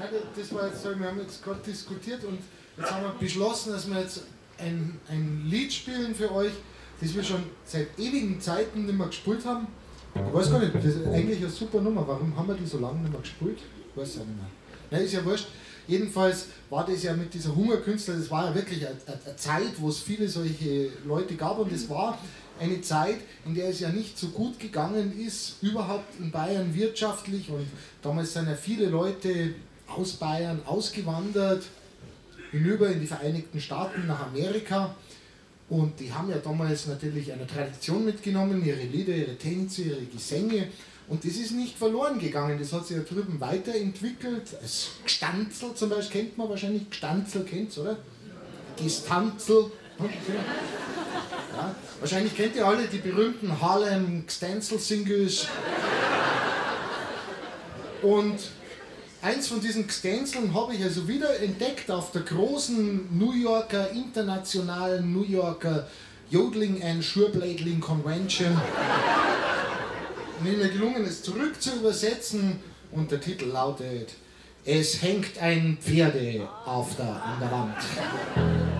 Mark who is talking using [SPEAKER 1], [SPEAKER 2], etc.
[SPEAKER 1] Nein, das war jetzt so, wir haben jetzt gerade diskutiert und jetzt haben wir beschlossen, dass wir jetzt ein Lied spielen für euch, das wir schon seit ewigen Zeiten nicht mehr gespielt haben. Ich weiß gar nicht, das ist eigentlich eine super Nummer. Warum haben wir die so lange nicht mehr gespielt? Ich weiß ja nicht mehr. Nein, ist ja wurscht. Jedenfalls war das ja mit dieser Hungerkünstler, das war ja wirklich eine Zeit, wo es viele solche Leute gab und es war eine Zeit, in der es ja nicht so gut gegangen ist, überhaupt in Bayern wirtschaftlich, und damals sind ja viele Leute aus Bayern ausgewandert, hinüber in die Vereinigten Staaten, nach Amerika, und die haben ja damals natürlich eine Tradition mitgenommen, ihre Lieder, ihre Tänze, ihre Gesänge, und das ist nicht verloren gegangen, das hat sich ja drüben weiterentwickelt. Das Gstanzl zum Beispiel kennt man wahrscheinlich, Gstanzl kennt's, oder? Gestanzl. Ja, wahrscheinlich kennt ihr alle die berühmten Harlem Gstanzl Singles. Und eins von diesen Gstanzeln habe ich also wieder entdeckt auf der großen New Yorker, internationalen New Yorker Yodeling and Schurblädling Convention. Und mir gelungen, es zurück zu übersetzen, und der Titel lautet: Es hängt ein Pferde an der Wand.